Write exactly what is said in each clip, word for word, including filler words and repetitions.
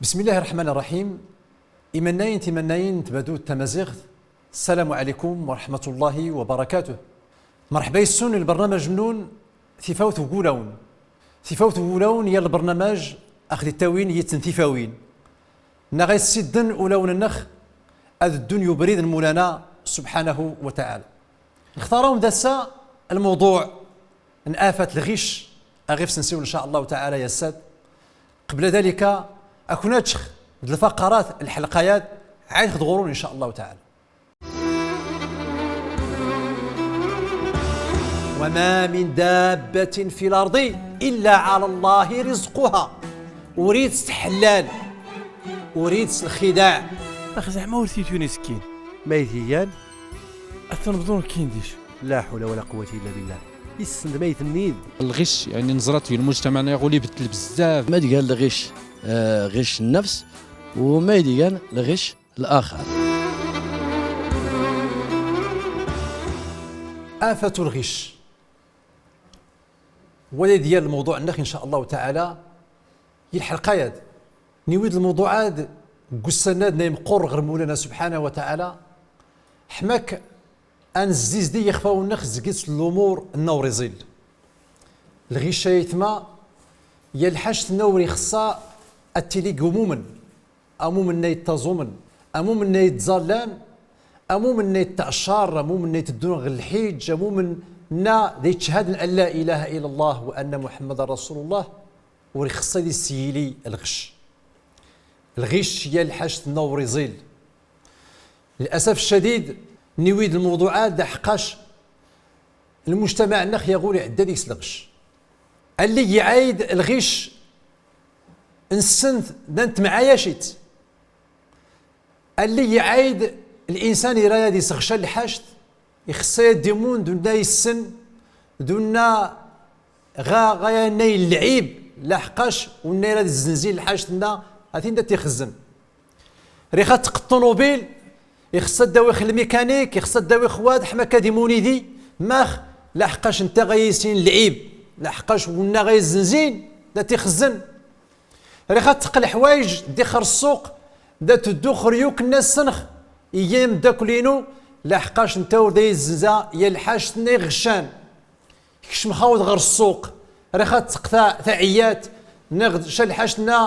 بسم الله الرحمن الرحيم. Imannayn timannayin n tbadut tamaziɣt. السلام عليكم ورحمة الله وبركاته. Merḥba yes-wen i lbernamaj-nnun Tifawt n wulawen. Tifawt n wulawen, ya lbernamaj aɣ-d-ittawin yitt n tifawin, neɣ a-s-issidden ulawen-nneɣ ad ddun i ubrid n Mulana subḥanahu wa taɛala. Nextar-awen-d ass-a lmewḍuɛ n afat lɣic, aɣ-ifs nsiwel in ca Llah taɛala yass-ad. Qbla dalika, a-kwen-aččeɣ d lfaqarat n lḥelqa-yad, ɛayt-ɣ-d ɣur-wen in ca Llah taɛala. وما من دابة في الأرض إلا على الله رزقها. Ur-id s tḥellal, ur-id s lxidaɛ. Ax, zeɛma ur t-itun iskin? Ma it-igan? Ad t-nebḍu nekkin dic. La ḥula wala quwwata illa billah. Issen d ma itennid. Lɣic, yeɛni, neẓra-t di lmujtamaɛ-nneɣ, iɣul ibeddel bezzaf. Ma d-igan lɣic, eh, ɣic nnefs, u ma d-igan lɣic laxer. Afat lɣic. Wa d-igan lmewḍuɛ-nneɣ in ca Llah taɛala i lḥelqa-yad. Niwi-d lmewḍuɛ-ad g ussan-ad nay meqqur ɣer Mulana subḥanahu wa taɛala. Ḥma-k a-nezzizdeg ixfawen-nneɣ zgit s lumur n-awriẓil. Lɣic ay aytma, ya lḥact-nna ur ixṣṣa ad tili g umumen. Amumen-nna yettaẓumen, amumen-nna yettẓallan, amumen-nna yetteɛcar, amumen-nna iteddun ɣer lḥiǧ, amumen-nna d-ayttcehhaden an la ilaha illa Llah wa anna Muḥammadan rasulullah, ur ixṣṣa ad-is-yili lɣic. Lɣic ya lḥact-nna awriẓil. Lilasaf ccadid, niwi-d lmewḍuɛ-ad, aḥeqqac lmujtamaɛ-nneɣ yaɣul iɛedda deg-s lɣic. Allig iɛayd lɣic, nssen-t da nettemɛayac-it. Allig iɛayd linsan ira ad-isɣca lḥact, ixṣṣa ad-imun d unna issen, d unna ɣa, ɣa yanna ilɛib, laḥeqqac unna ira ad-izzenzi lḥact-nna, a-t-in da t-ixezzen. Rix ad teqqeḍ ṭunubil, ixṣṣa ad-d-awix lmikanik, ixṣṣa ad-d-awix wad, ḥma-k ad-imun idi, max? Laḥeqqac nta ɣa yissin lɛib, laḥeqqac unna ɣa izzenzin da t-ixezzen. Rix ad teqqel ḥwayj, dixer ssuq, da teddu xer yuk nna ssenx, iga imeddakel-inu, laḥeqqac nta ur da izzenza ya lḥact-nna iɣeccan. Kecmex awḍ ɣer ssuq, rix ad teqqeḍ taɛiyat, neɣ ca lḥact-nna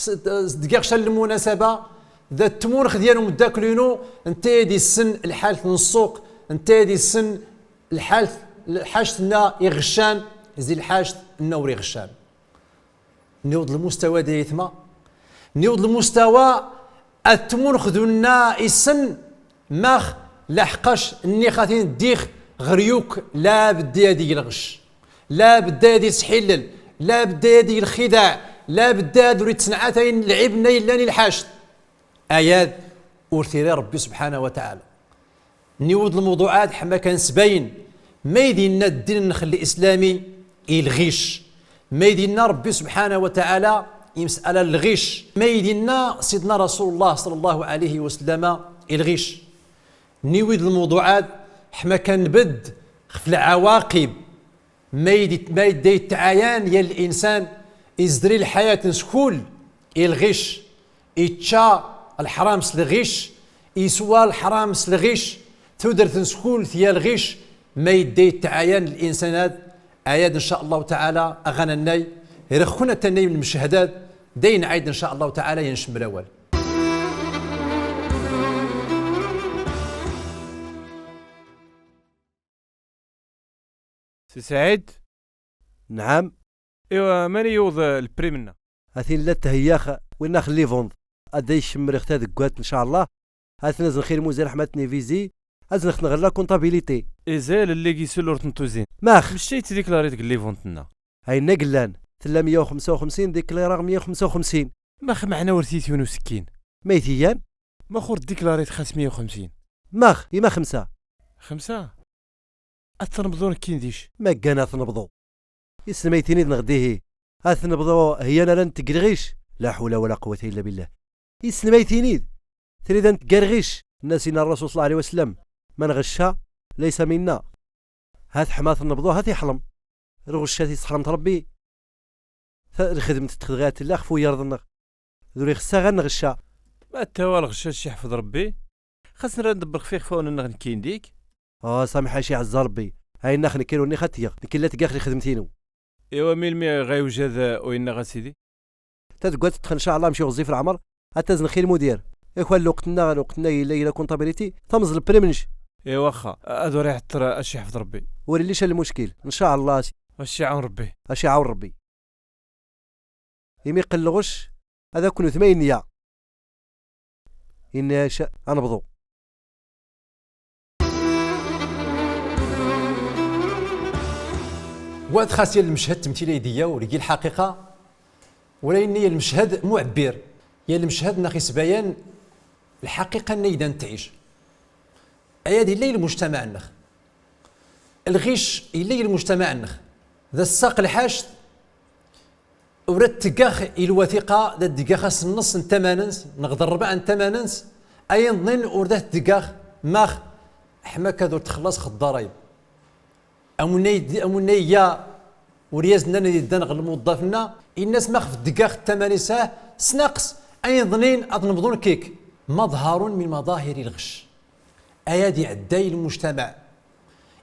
s-, s-, deg-ɣ ca lmunasaba, da tmunxeḍ yan umeddakel-inu, nta ad-issen lḥalt n ssuq, nta ad-issen lḥalt, lḥact-nna iɣeccan zi lḥact-nna ur iɣeccan. Niweḍ lmustawa-ad ay aytma. Niweḍ lmustawa ad tmunxeḍ unna issen, max? Laḥeqqac nnix a-t-in ddix ɣer yuk, labedda ad ig lɣec, labedda ad isḥillel, labedda ad ig lxidaɛ, labedda ad ur ittenɛat ayen lɛib-nna illan i lḥact. Ayad ur t-iri Rebbi subḥanahu wa taɛala. Niweḍ lmewḍuɛ-ad ḥma-k a-nsbayen, mayd inna ddin-nnex lislami i lɣic? Mayd inna Rebbi subḥanahu wa taɛala i msala n lɣic? Mayd inna sidna rasul Llah ṣalla Llahu ɛalayhi wa sallama i lɣic? Niweḍ lmewḍuɛ-ad ḥma-k a-nbedd xef lɛawaqib. Mayd, mayd da yettɛayan ya linsan, izdri lḥayat-ns kull i lɣic, ičča lḥram s lɣic, iswa lḥram s lɣic, tudert-ns kull tya lɣic. Mayd da yettɛayan linsan-ad? Ayad in ca Llah taɛala a-ɣ-anannay, rix-ken a-t-annay n lmeched-ad, da yenɛayd in ca Llah taɛala, ya ncemmel awal. Si Sɛid? Nɛam. Iwa, mani yuweḍ, eh, lprim-nna? A-t-in la theyyaɣ winna x livond. Ad-da-icemmel ɣ tadeggat, ncallah. A-t-in aznx i lmuzan ḥma a-t-nivizi. Aznx-t nɣ la comptabilité. Izal llig isul ur ten-tuzin. Max? Mec-t ay tdiklarid g livond-nna? Ayen-a gellan. Tella meyya u xemsa u xemsin, dikliraɣ meyya u xemsa u xemsin. Max meɛna ur t-itun usekkin? Ma ay t-igan? Max ur tdiklarid xas meyya u xemsin? Max, ima xemsa? Xemsa? Ad t-nebḍu nekkin dic. Maggan ad t-nebḍu. Isn ma ay tinid nɣ dihi? Ad t-nebḍu heyyan ara nteg lɣic? La ḥula wala quwwata illa billah. Isn ma ay tinid? Trid ad nteg lɣic? Nna sidna Rrasul ṣalla Llahu ɛalayhi wa sallam, man ɣacca, laysa minna. Hat ḥma ad t-nebḍu, hat iḥlem. Lɣeccat isḥrem-t Ṛebbi. Ta-, lxedmt txedɣ ad tella xf uyirḍ-nneɣ. Ur ixṣṣa ɣar nɣṣṣa. Ma ttawa lɣṣṣa, a cci ḥfḍ ṛebbi. Xas nra ndbr xf ixfawn nnɣ nkin dik. Ur, samḥ a cci ɛzza ṛebbi. Ay nnax nkin ur nix a tgɣ nkin la tgɣ xli xdmt inu. Iwa milmi ɣa iwjad, uh, uynnaɣ a sidi? Tadgwat txn ncallah mci ɣezzif lɛmr. A tazn xi lmudir. Ikwa lwqt nnaɣ lwqt nnaɣ illa illa kuntabiriti tamẓ lprmnc. Iwa xxa ad ur iɛṭṭr a cci ḥfḍ ṛebbi. Ur illi ca lmuckil ncallah. A cci ɛwn ṛebbi. A cci ɛwn ṛebbi. Imi qll lɣcc ad akn utma inna. Inna ca anbḍu. Wat xas yal lmchad tmtil ay d-iyya ur igi lḥaqiqa. Wala inna yal lmchad muɛbbir. Yal lmchad nnax isbayan lḥaqiqa nna ydan tɛic. Ayad illa i lmujtamaɛ nnx. Lɣicc illa i lmujtamaɛ nnx. Da ssaq lḥact. Ur ad tgax i lwathiqa da tgax as nns n tamanns nɣ d rrbaɛ n tamanns. Ayen ḍnin ur da tgax. Max? Ḥma kad ur txllas xḍḍarayb. Amunnay d-, amunnay ya ur yaz nnan ad iddan ɣ lmuḍḍaf nna. Inna-s max f tgax tamanns ah snaqs ayen ḍnin ad nbḍun kik. Maḍharun min maḍahiri lɣcc. Ayad iɛdda i lmujtamaɛ.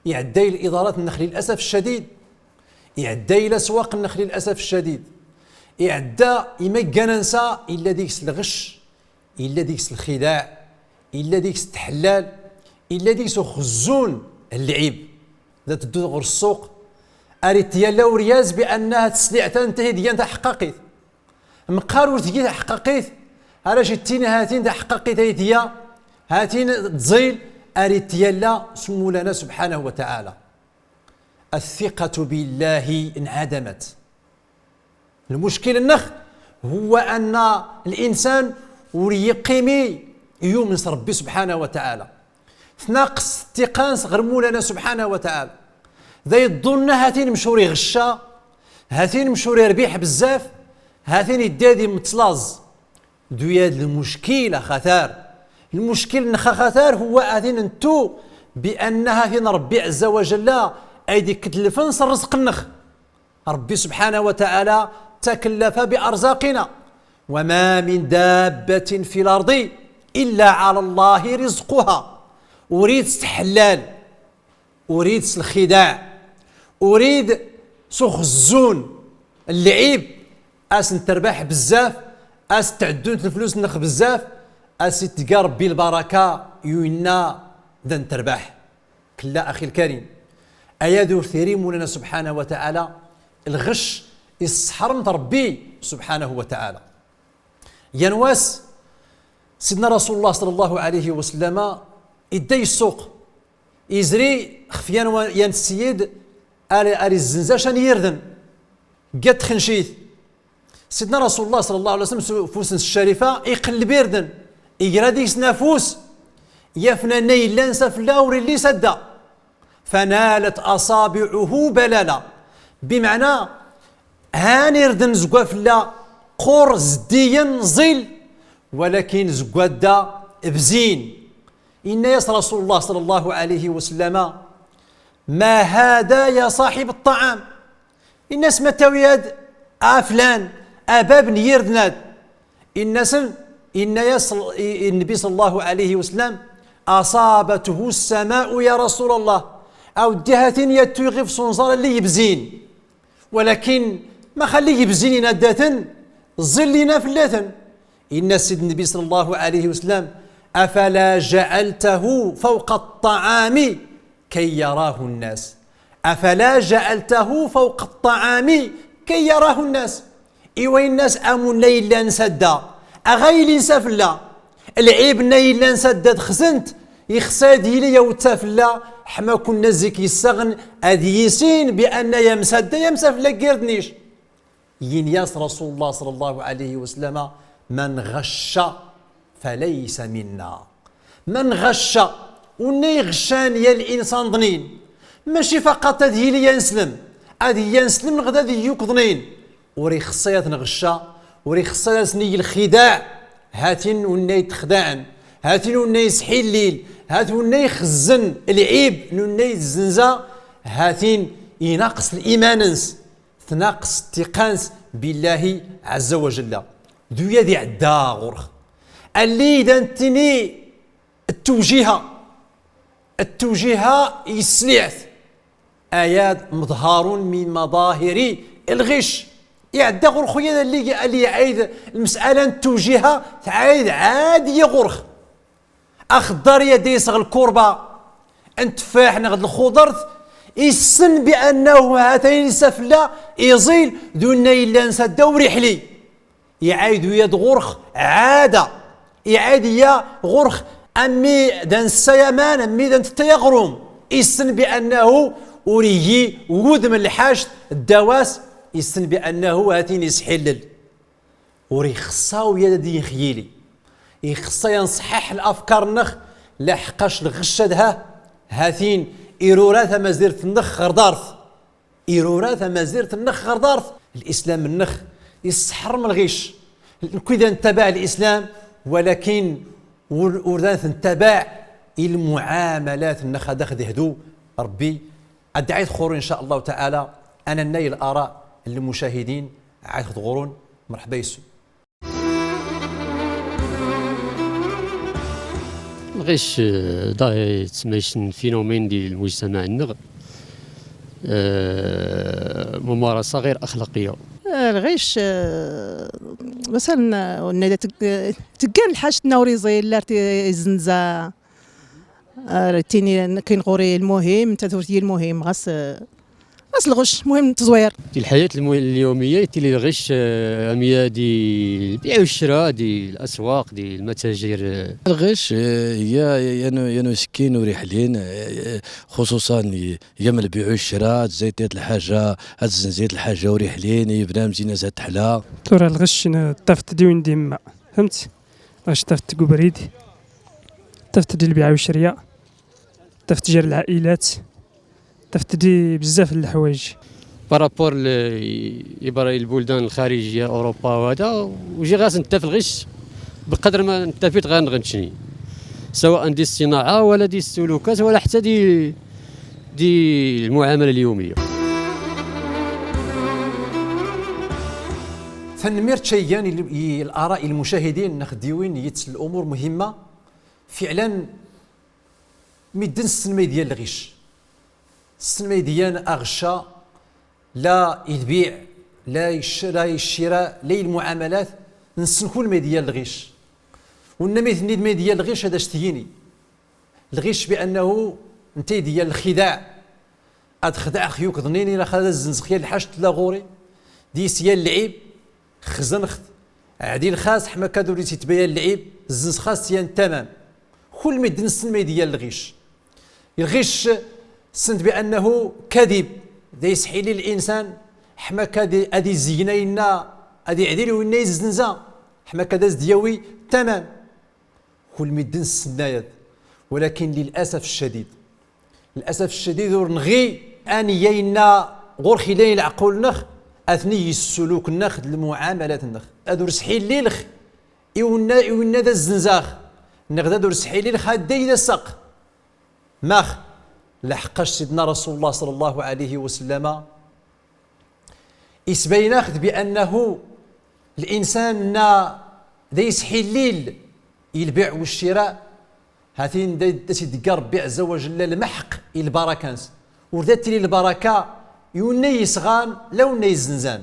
Iɛdda i liḍarat nnx lil'asaf ccadid. Iɛdda i laswaq nnx lil'asaf ccadid. Iɛdda i magganan sa illa digs lɣcc, illa digs lxidaɛ, illa digs tḥllal, illa digs uxzzun n lɛib. Da tddud ɣur ssuq ar ityalla uryaz bi annaha tsliɛt-a ntah i dyan taḥqqaqit. Mqqar ur tgi taḥqqaqit, ar ac ittini hatin taḥqqaqit ay tya, hatin tẓil, ar ityalla s Mulana subḥanahu wa taɛala. Athiqatu billahi inɛadamat. Lmuckil nnx huwa anna linsan ur iqqimi yumen s Ṛebbi subḥanahu wa taɛala. Tnaqs ttiqans ɣr Mulana subḥanahu wa taɛala. Da iḍḍunna hatin mc ur iɣcca, hatin mc ur irbiḥ bzzaf, hatin idda ad imtlaẓ. Duyad lmuckil axatar. Lmuckil nnx axatar huwa hatin ntu bi anna hatin Ṛebbi ɛzza wa jalla ay d-iktlfn s rrẓq nnx. Ṛebbi subḥanahu wa taɛala takallafa bi arẓaqina. Wama min dabbatin fi larḍi illa ɛala llahi rizquha. Urid s tḥllal, urid s lxidaɛ, urid s uxzzun n lɛib, as ntrbaḥ bzzaf, as tɛddunt lflus nnx bzzaf, as itga Ṛebbi lbaraka i uynna da ntrbaḥ. Klla axi lkarim. Ayad ur tiri Mulana subḥanahu wa taɛala, lɣcc issḥrmt Ṛebbi subḥanahu wa taɛala. Yan wass, Sidna Rasulullah ṣalla Llahu ɛalayhi wa sallama idda i ssuq, izri xf yan wa-, yan ssyyid ar, ar izzenz aca n yirden. Ggat txencit. Sidna Rasulullah ṣalla Llahu ɛalayhi wa sallam s ufus-nnes ccarifa iqlleb irden, igra digsn afus, yafna anna illan s aflla ur illi s adda. Fanalat aṣabiɛuhu balala. Bimɛna han irden zgwa flla qur, zeddiyen, ẓil, walakin zgwa adda bzin. Inna-yas Rasulullah ṣalla Llahu ɛalayhi wa sallama: Ma hada ya ṣaḥib ṭṭaɛam? Inna-s: Ma tawi-ad a flan, a bab n yirden-ad? Inna-sen, inna-yas i, i Nnbi ṣalla Llahu ɛalayhi wa sallam: Aṣabathu ssamaau ya Rasulallah. Awddi hatin yattu iɣef s unẓar alli ibzin. Walakin max alli ibzin inadda-ten, ẓil inna flla-ten. Inna-s Sidna Nnbi ṣalla Llahu ɛalayhi wa sallam: Afala jaɛaltahu fawqa ṭṭaɛami kay yarahu nnas. Afala jaɛaltahu fawqa ṭṭaɛami kay yarahu nnas. Iwa inna-s amun-nna illan s adda, aɣa ilin s aflla. Lɛib-nna illan s adda dɣ-sent, ixṣa ad yili yawt s aflla, ḥma kunna zik issaɣn ad yisin bi anna yam s adda yam s aflla g irden-ic. Yin-yas Rasulullah ṣalla Llahu ɛalayhi wa sallama: Man ɣacca falaysa minna. Man ɣacca, unna iɣccan yal insan ḍnin. Maci faqaṭ ad yili yanslm, ad yanslm nɣd ad iyyuk ḍnin. Ur ixṣṣa ad t-nɣcca, ur ixṣṣa ad as-niyy lxidaɛ. Hatin unna itxdaɛn, hatin unna isḥillil, hatin unna ixzzn lɛib n unna izzenza, hatin inaqs liman-ns. Tnaqs ttiqa-ns billahi ɛazza wa jalla. d uyad iɛedda ɣur-x. Alli da nettini ttwjiha, ttwjiha yesliɛt. Ayad mḍharun min maḍahiri lɣic. Iɛedda ɣur-x uyad alli, alli iɛayd lmesala n ttwjiha, tɛayd ɛad iya ɣur-x. Axḍḍar yad isɣ lkurba n ttfaḥ neɣ d lxuḍrt, issen bi annahu hatan isafla iẓil d unna illan s adda ur iḥli. Iɛayd uyad ɣur-x ɛada. Iɛayd iya ɣur-x ammi da nssa aman, ammi da nttetta aɣrum. Issen bi annahu ur igi wudm n lḥact ddaw-as, issen bi annahu hatin isḥillel. Ur ixṣṣa uyad ad inx yili. Ixṣṣa ad nṣḥḥaḥ lafkar-nnex, laḥqqac lɣic-ad ha, hatin irura tamazirt-nnex ɣer ḍart. Irura tamazirt-nnex ɣer ḍart. Lislam-nnex isseḥrem lɣic. Nekni da nettabaɛ lislam, walakin ur, ur da nettabaɛ i lmuɛamalat-nnex. Ad aɣ-d-ihdu Ṛebbi. Ad d-ɛid ɣur-i, in ca Llah taɛala, ad nannay laraɛ n lmucahidin. Ɛid ɣur-wen. Merḥba yes-wen. Lɣic, eh, ḍahir yettmayec n phénomène di lmujtamaɛ-nneɣ, eh, mumarasa ɣir axlaqiyya. Eh, lɣic, eh, masalan, eh, ur nna da teg-, teggan lḥact-nna ur iẓil, ar t-, izzenza, ar tini kayin ɣur-i lmuhim, nta tewwert-iyi lmuhim, ɣas, eh, ɣas lɣic, muhim teẓwir. Di lḥayat lmu-, lyawmiyya, itili lɣic, eh, amya di lbiɛ u ccra, di laswaq, di lmatajir, eh. Lɣic, eh, ya, ya, yan u-, yan usekkin ur iḥlin, eh, eh, xuṣuṣan i-, yam lbiɛ u ccra, ad tzayt lḥaja, ad tzenz lḥaja ur iḥlin, ibnadm zinna zad teḥla. Tura lɣic, n-, ṭṭaft-d i win d imma. Fhemt? Lɣic ṭṭaft-d g ubrid, ṭṭaft-d i lbiɛ u ccra, ṭṭaft-d gar lɛa'ilat, ṭṭaft-d i bzzaf n leḥwayeǧ. Par rapport l-, i, i lbuldan lxariǧiyya, Urupa u hada, ur jiɣ ɣas nttaf lɣic, bqadr ma nttaf-it ɣa nɣ ntni. Sawa'a di ssinaɛa, wala di ssulukat, wala ḥtta di, di lmuɛamala lyawmiyya. Tanmirt cayyan i, i laraɛ n lmucahidin, nna xdiwin yit lumur muhimma. Fiɛlan, midden ssen ma idyan lɣic. Ssen ma idyan aɣcca, la i lbiɛ, la i cc-, la i ccira, la i lmuɛamalat, nessen kull ma idyan lɣic. Win nna ma itnni-d ma idyan lɣic, ad ac-t-yini. Lɣic bi annahu nta idyan lxidaɛ. Ad xedɛex yukḍ-nni, ilax ad zzenzex yan lḥact tella ɣur-i, dis yan lɛib, xzenx-t, ɛdilx-as, ḥma akka ad ur is-itba yan lɛib, zzenzex-as yan tamam. Kull midden ssen ma idyan lɣic. Lɣic ssent bi annahu kadib, da isḥillil linsan, ḥma akka ad, ad izeyyen ayenna, ad iɛdil i winna izzenza, ḥma akka ad as-d-yawi tamam. Kull midden ssen ayad. Walakin lilasaf ccadid. Lilasaf ccadid ur nɣi ad neg ayenna ɣur-x ilan i lɛeqqul-nneɣ, ad t-neg i ssuluk-nneɣ d lmuɛamalat-nneɣ. Ad ur sḥillilx i winna, i winna da zzenzax, neɣ d ad ur sḥillilx adday da ssaɣ. Max? Laḥqqac Sidna Rasul Llah ṣalla Llahu ɛalayhi wa sallama isbayen-aɣ-d bi annahu linsan nna da isḥillil i lbiɛ wa ccira, hatin da, da as-idegga Ṛebbi ɛezza wa jalla lmeḥq i lbaraka-ns. Ur da tili lbaraka i winna isɣan, la winna izzenzan.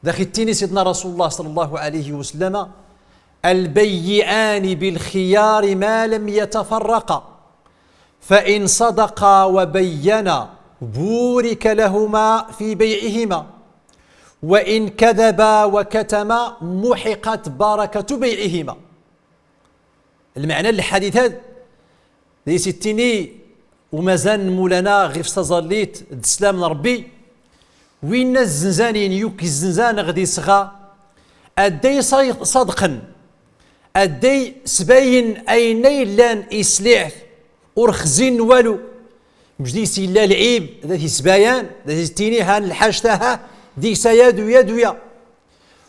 Da ax-ittini Sidna Rasul Llah ṣalla Llahu ɛalayhi wa sallama: البيعان بالخيار ما لم يتفرقا، فإن صدقا وبينا بورك لهما في بيعهما، وإن كذبا وكتما محقت بركة بيعهما. Lmeɛna n lḥadit-ad, da as-ittini umazan n Mulana ɣef tẓallit d sslam n Ṛebbi, winna zzenzanin, yukk izzenzan ɣ d isɣa, adday ṣa-, ṣadqen, adday sbayen ayenna illan isliɛt, ur xzin walu. Mec dis illa lɛib, da t-isbayan, da t-ittini han lḥact-aha, dis ayad u yad u ya.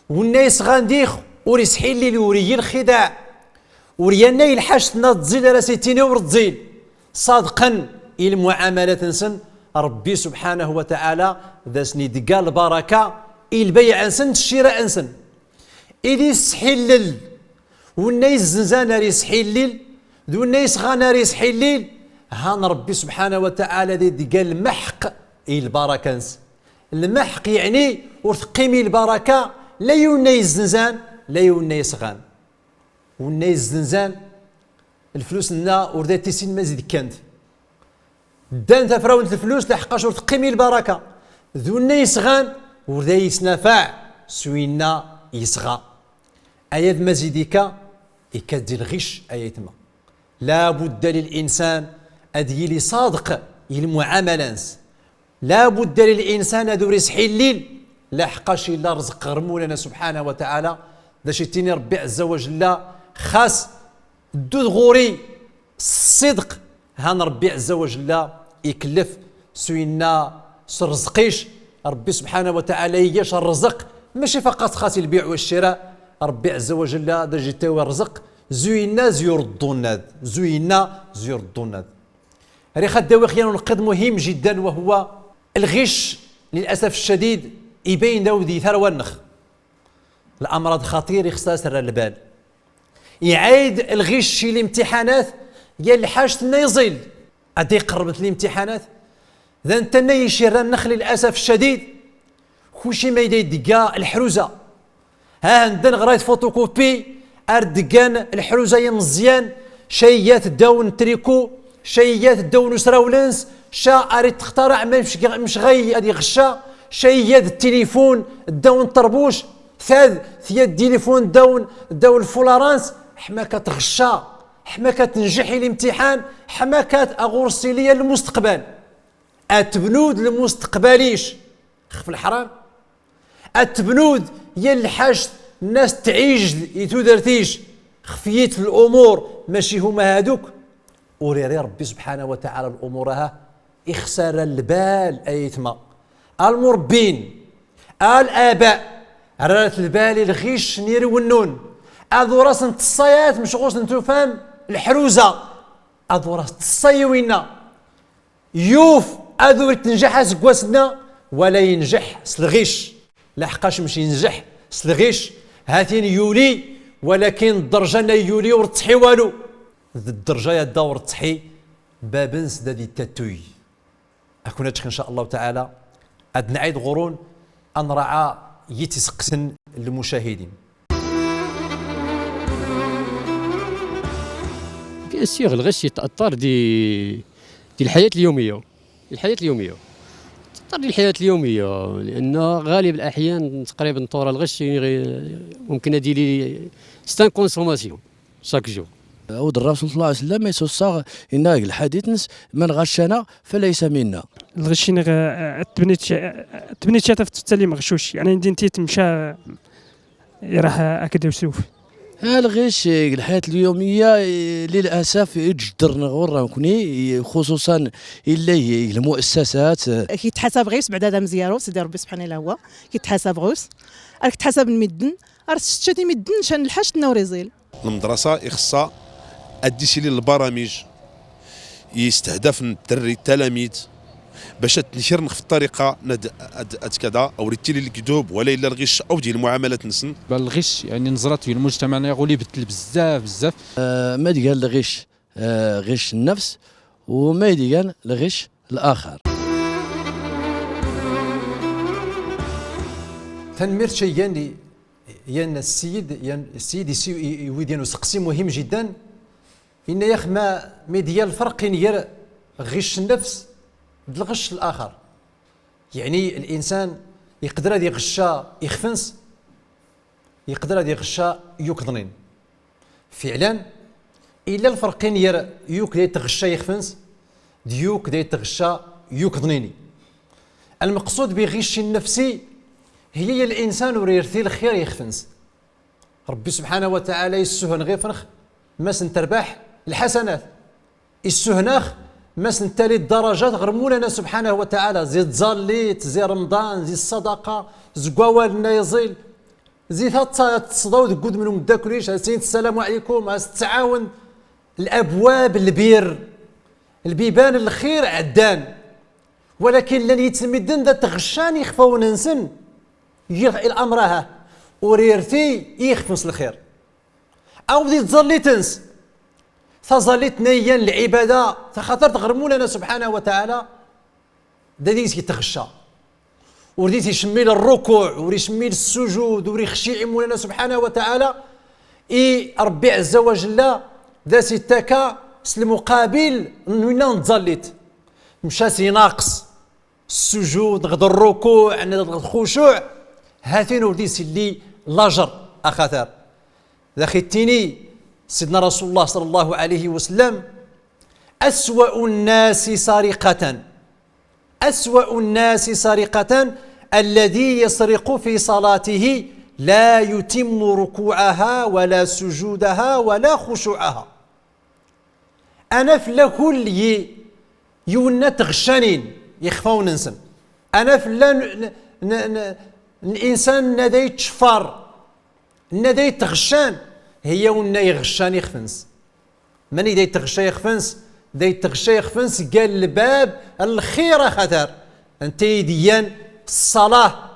Winna isɣan dix, ur isḥillil, ur igi lxidaɛ, ur yannay lḥact-nna tẓil, ar as-ittini ur tẓil. Ṣadqen i lmuɛamalat-nsen, Ṛebbi subḥanahu wa taɛala da asen-idegga lbaraka i lbayɛ-nsen d ccira-nsen. Id isḥillel, winna izzenzan ar isḥillil, d winna isɣan ar isḥillil, han Ṛebbi subḥanahu wa taɛala ad idga lmeḥq i lbaraka-ns. Lmeḥq yeɛni ur teqqim i lbaraka la i winna izzenzan la i winna isɣan. Winna izzenzan, leflus-nna ur da tissin ma zid kkant. Ddan tafrawnt leflus laḥeqqac ur teqqim i lbaraka. D winna isɣan ur da isnafaɛ s winna isɣa. Aya d ma zid ikka, ikka-d di lɣic ay aytma. La budda lil insan ad yili ṣadeq i lmuɛamala-ns. La budda lil insan ad ur isḥillil, laḥeqqac illa rrezq ɣer Mawlana subḥanahu wa taɛala. D acu ittini Ṛebbi ɛezza wa jella? Xas ddut ɣur-i s ṣṣidq, han Ṛebbi ɛezza wa jella ikellef s winna s rrezq-ic. Ṛebbi subḥanahu wa taɛala iga-c rrezq, mačči faqat xas i lbiɛ wa ccira. Ṛebbi ɛezza wa jella da j-ittawi rrezq, z winna z yur ḍḍunnad, z winna z yur ḍḍunnad. Rix ad d-awiɣ yan unqid muhim jiddan, wa huwa lɣic, lil asaf ccadid, ibayn daw di tarwa-nnex. Lamraḍ xaṭir, ixṣṣa ad as-rran lbal. Iɛayd lɣic i limtiḥanat, yya lḥac tenna iẓil. Ad iqerrbet limtiḥanat, d anta nna ici rran nnexli, lil asaf ccadid, kuci ma ida idegga lḥruza. Ha handa neɣra-t fotokopi, ar deggan lḥruza imẓyan, ca iyyat ddaw n triku, ca iyyat ddaw n usrawl-ns, ca ar ittextaraɛ ma imcɣay ad iɣcca, ca iyyat d tilifun ddaw n ṭerbuc, tad tiyat d tilifun ddaw n, ddaw n lfularans. Ḥma ka tɣcca, ḥma ka tenjḥ i limtiḥan, ḥma ka aɣur-s ili lmusteqbal. Ad tebnud lmusteqbal-ic xef lḥram. Ad tebnud yya lḥac tenna as-tɛijd i tudert-ic xef yitt n lumur mačči huma haduk. Ur iri Ṛebbi subḥanahu wa taɛala lumur-aha, ixṣa rran lbal ay aytma. Almuṛebbin, alaba, rrat lbal i lɣic n yirwen-nnun. Ad ur asen-teṣṣa yat mecɣul s-n tufam lḥruza. Ad ur as-teṣṣa i winna. Yuf ad ur ittenjaḥ aseggas-nna, wala injeḥ s lɣic. Laḥqqac mec injeḥ s lɣic, ha-t-in yuli, walakin ddrja-nna yuli ur tettḥi walu. D ddrja yadda ur tettḥi, bab-ns da d-ittattuy. Ad ken-aǧǧeɣ, in ca Llah taɛala, ad nɛid ɣur-wen, ad nraɛa yit iseqqsen n lmucahidin. Bien sûr, lɣic yett'aṭṭar di, di lḥayat lyumiyya. Lḥayat lyumiyya. Yett'aṭṭar di lḥayat lyumiyya, li'anna ɣalib laḥyan taqriban tura lɣic mumkin ad yili c'est une consommation chaque jour. Awd Rrasul ṣalla Llahu ɛalayhi wa sallam isussa inna g lḥadit-ns: من غشنا فليس منا. Lɣic-nni, eh, tebnit, eh, tebnit ca tafet tali meɣcuc, yeɛni, indi nti tmca, eh, iraḥ, eh, akd usuf. Ha, lɣic, eh, g lḥayat lyumiyya, eh, lilasaf, iǧeddren ɣur-neɣ nekni, eh, xuṣuṣan illa g lmu'assasat, eh. Kitḥasab ɣic, bɛda d amezyaru, Sidi Ṛebbi subḥanahu wa taɛala, kitḥasab ɣic. Ar kitḥasab n midden, ar teččat i midden, can lḥac tenna ur iẓil. Lmedrasa ixṣṣa ad d-isili lbaramij, yestehdafn dderri, talamid, bac ad tnekren f ṭṭariqa n ad, ad, ad kada, aw ur ittili lgdub, wala illa lɣic, aw di lmuɛamalat-nsn. Lɣic, yeɛni, neẓra-t fi lmujtamaɛ, yeɣli ibeddel bzzaf, bzzaf. Eh, ma d-igan lɣic, eh, ɣic nnefs, u ma d-igan lɣic laxar. Tanmirt ca igan i yan ssiyid, yan ssiyid, i, i, iwid yan useqsi muhim jiddan. Inna-yax ma, ma d-igan lferq inger ɣic nnefs d lɣic laxar. Yeɛni, linsan iqder ad iɣcca ixef-ns, iqder ad iɣcca yukḍnin. Fiɛlan, illa lferq inger yuk da itɣcca ixef-ns d yuk da itɣcca yukḍnin-i. Lmeqṣud bi lɣic nnefsi, hiya linsan ur irti lxir ixef-ns. Ṛebbi subḥanahu wa taɛala issuhn ɣif-nnex ma s-nterbaḥ lḥasanat. Issuhn-ax ma s-ntali ddaraǧat ɣer Mulana subḥanahu wa taɛala, zi tẓallit, zi Remḍan, zi ṣṣadaqa, zi wawal-nna iẓil, zi taḍsa, ad teṣṣdeḍ deg wudem n umeddakel-ik, ad as-tiniḍ: السلام عليكم, ad as-tettɛawned. Labwab lbir, lbiban n lxir ɛeddan. Walakin llan yitt n midden da ttɣccan ixfawen-nsen g lamr-aha. ur irti i ixef-ns lxir. Awd-it tẓallit-ns, taẓallit n-ayyan lɛibada taxatart ɣer Mulana subḥanahu wa taɛala, da deg-s itɣecca. Ur dit icemmil rrukuɛ, ur icemmil ssujud, ur ixciɛ i Mulana subḥanahu wa taɛala, i Ṛebbi ɛezza wa jalla da as-ittakka s lmuqabil n winna n tẓallit. Mca s-inaqs ssujud, ɣ-d rrukuɛ, ɣ-d lxucuɛ, ha-t-in ur dit-illi lajer axatar. Da ax-ittini Sidna Rasulullah ṣalla Llahu ɛalayhi wa sallam: أسوأ الناس سرقة، أسوأ الناس سرقة الذي يسرق في صلاته لا يتم ركوعها ولا سجودها ولا خشوعها. Ana fell-ak ur lliɣ i winna itɣeccan ixfawn-nsen. Ana fell-ak n-, n-, n-, n-, insan n-, da itceffar, n-, da itɣeccan, hiya winna iɣeccan ixef-ns. Mani da itɣecca ixef-ns? Da itɣecca ixef-ns gal lbab n lxir axatar. Nti i d-iyan ṣṣalah.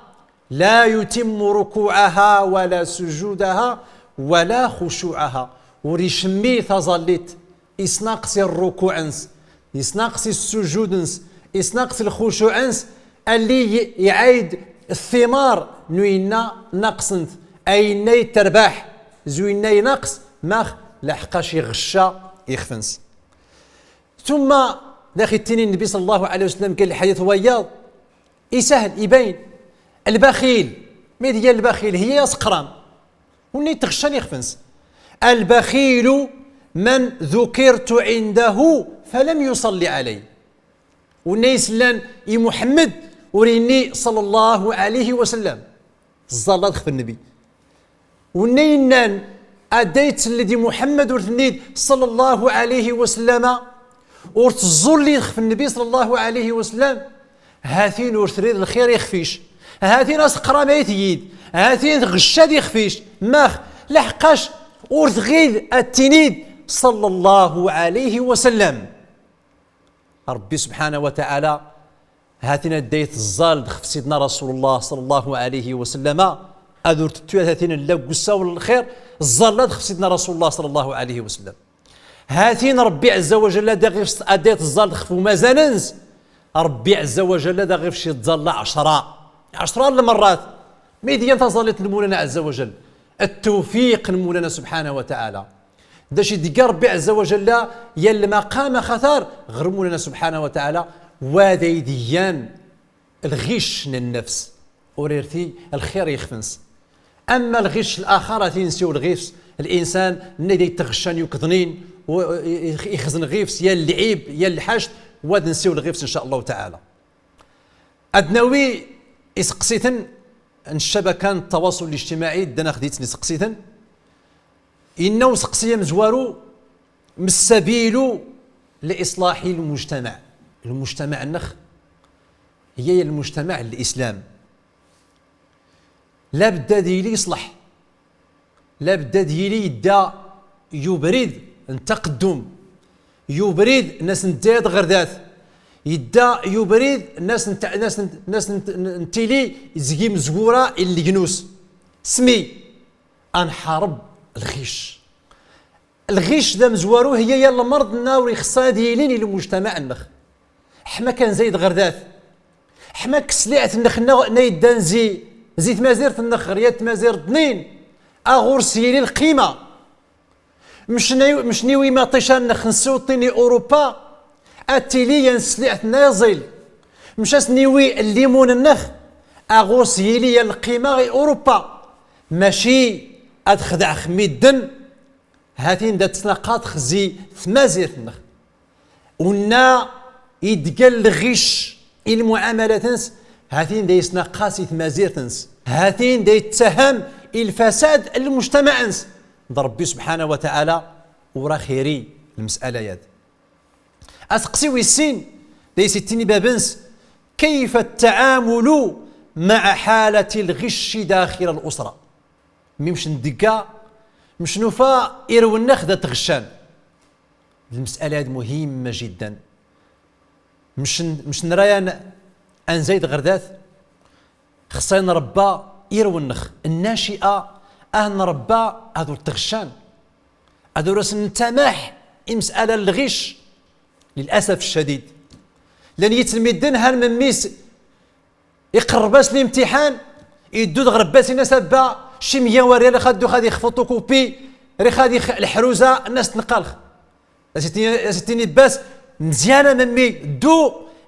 لا يتم ركوعها ولا سجودها ولا خشوعها. Ur icemmi taẓallit, isnaqs i rrukuɛ-ns, isnaqs i ssujud-ns, isnaqs i lxucuɛ-ns, alli i-, iɛayd ṭṭimar n winna naqsent, a inna ittrbaḥ z winna inaqs, max? Laḥqqac iɣecca ixef-ns. Tumma da ax-ittini Nnbi ṣalla Llahu ɛalayhi wa sallam g lḥadit wayyaḍ, isahl, ibayn. Lbaxil, ma d-iyan lbaxil? Hiya aseqram, winna itɣeccan ixef-ns. البخيل من ذكرت عنده فلم يصل علي. Winna islan i Muḥemmed ur inni ṣalla Llahu ɛalayhi wa sallam. Ẓẓalla dxef Nnbi. Winna innan adday tsellid i Muḥemmed ur t-nnid ṣalla Llahu ɛalayhi wa sallam, ur tẓẓulli dxef Nnbi ṣalla Llahu ɛalayhi wa sallam, ha-t-in ur trid lxir ixef-ic. Ha-t-in aseqram a t-iyid. Ha-t-in tɣecca-d ixef-ic. Max? Laḥqqac ur tɣid ad t-tinid ṣalla Llahu ɛalayhi wa sallam. Ṛebbi subḥanahu wa taɛala ha-t-in adday tẓẓal dxef Sidna Rasulullah ṣalla Llahu ɛalayhi wa sallam, ad ur tettu ha-t-in lla g usawl n lxir, ẓẓalla dxef Sidna Rasulullah ṣalla Llahu ɛalayhi wa sallam. Ha-t-in Ṛebbi ɛezza wa jalla adday tẓẓal dxef umazan-ns, Ṛebbi ɛezza wa jalla adday tẓẓal ɛecṛa, ɛecṛa n lmeṛṛat. Ma d-iyan taẓallit n Mulana ɛezza wa jalla, ttewfiq n Mulana subḥanahu wa taɛala. D acu i d-igga Ṛebbi ɛezza wa jalla, yal lmaqam axatar ɣer Mulana subḥanahu wa taɛala, wa d ay d-iyan lɣic n nnefs, ur irti lxir ixef-ns. Amma lɣic laxar a t-insiw lɣifs, linsan nna da itɣeccan yukḍnin, ixzen ɣifs yal lɛib, yal lḥact, wa d-nsiw lɣifs in ca Llahu taɛala. Ad nawi iseqsiten n ccabaka n ttawaṣul lijtimaɛi, ddan ax-d-ittsn iseqsiten. Inna useqsi amezwaru: ma ssabilu li iṣlaḥi lmujtamaɛ? Lmujtamaɛ-nnex hiya lmujtamaɛ n lislam. Labedd ad yili iṣleḥ. Labedd ad yili idda i ubrid n ttaqeddum, i ubrid n as-ndda ɣer dat, idda i ubrid n as-, n as-, n as-, n tili zg imezwura n legnus. Smi ad nḥareb lɣic. Lɣic d amezwaru, hiya yal lmerḍ nna ur ixeṣṣa ad yili i lmujtamaɛ-nnex. Ḥma kan zayd ɣer dat. Ḥma k tesliɛt-nnex nna, nna iddan zi, zi tmazirt-nnex ɣer yat tmazirt-nin, a ɣur-s yili lqima. Mc n-, mc n-iwi imaṭican-nnex nsiwṭin i Urupa, ad tili yan tesliɛt-nna iẓil. Mc a s-n-iwi llimun-nnex, a ɣur-s yili yan lqima i Urupa. Maci ad xedɛex midden, ha-t-in da ttnaqqaḍ zi tmazirt-nnex. Unna idgal lɣic i lmuɛamalat-ns, ha-t-in da isnaqqas i tmazirt-ns. Ha-t-in da ittaham i lfasad n lmujtamaɛ-ns. D Ṛebbi subḥanahu wa taɛala ur ax-iri lmes'ala-yad. Aseqsi wis sin, da is-ittini bab-ns: كيف التعامل مع حالة الغش داخل الأسرة؟ Mi mc ndegga, mc nufa irw-nnex da t-ɣeccan. Lmes'ala-yad muhimma jiddan. Mc n-, mc nra yan ad nzayd ɣer dat, xeṣṣa ad nṛebba irw-nnex, nnaci'a, ad-nrebba ad-ur-tɣccan, ad-ur-as-ntamaḥ i ms'ala n-lɣic. Lil'asaf ccadid, llan yitt n-midden han memmi-s iqerreb-as limtiḥan, iddu-d ɣer bba-s, in-as: "A bba, cimya n-rryal, rix ad-dduɣ ad-ixef photocopie, rix ad-ixef lḥruza." Nnas-t: "Nqalx." As-itini, as-itini bba-s: "Mzyan a memmi, ddu,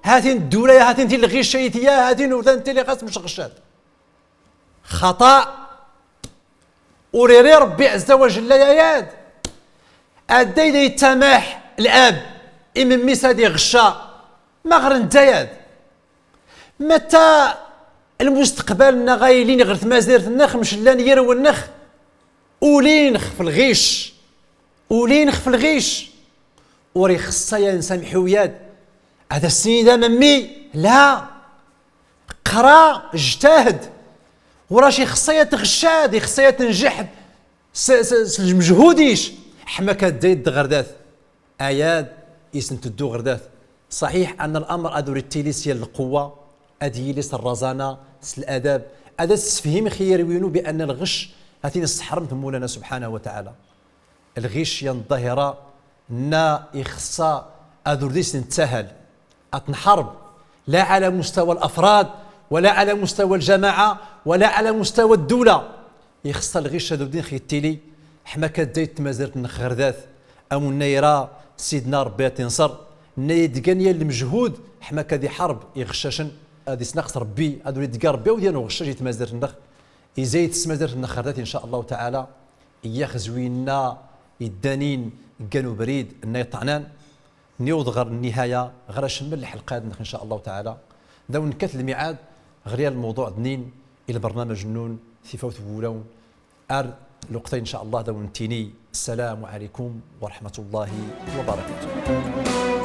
hatin ddula-ya, hatin ti-, lɣic-a itiya, hatin ur-dan tili ɣas mec ɣccat." Xaṭa. Ur iri Ṛebbi ɛezza wa jella, yayad. Adday da ittamaḥ lab i memmi-s ad-iɣcca, ma ɣer-nda yad. Matta lmusteqbal-nneɣ a-ilin ɣer tmazirt-nneɣ, mec llan yirwen-nneɣ ulin xef lɣic, ulin xef lɣic. Ur ixeṣṣa ya nsamḥ i wiyad, ad as-tiniḍ a memmi, la, qra, jtahd. Ur-ac ixeṣṣa ya tɣccad, ixeṣṣa ya tnjḥd s, s, s lmejhud-ic. Ḥma ka dday-d ɣer dat, ayad, is nteddu ɣer dat. Ṣaḥiḥ anna lamr ad ur ittili s yal lqewwa, ad yili s rraẓana, s ladab, ad as-issefhim ixyar-winu bi anna lɣecc ha-t-in issḥerrem-t Mulana subḥanahu wa taɛala. Lɣic yan ḍḍahira nna ixeṣṣa ad ur dis-nttahal, ad-t-nḥareb, la ɛla mustawa lafrad, wa la ɛla mustawa ljamaɛa, wa la ɛla mustawa ddula. Ixeṣṣa lɣic ad ur din-x ittili, ḥma ka dday-d tmazirt-nneɣ ɣer dat, am unna ira Sidna Ṛebbi ad-t-inṣer, nna idgan yal lmejhud, ḥma ka d-iḥareb iɣccacen, ad isnaqes Ṛebbi, ad ur idga Ṛebbi awd yan uɣccac i tmazirt-nneɣ, izayd s tmazirt-nneɣ ɣer dat, in ca Allahu taɛala. Iyaxzwi nna iddanin ggan ubrid nna iṭṭɛnan, niwḍ ɣer nnihaya, ɣer acemmel lḥelqat-nneɣ, in ca Allahu taɛala. Da wen-nkkat lmiɛad ɣer yal lmewḍuɛ-dnin i lbernamej-nnun Tifawt n wulawen. Ar lweqt-a, in ca Allah, da wen-ntini, ssalamu ɛalaykum wa raḥmatu Llahi wa barakatuh.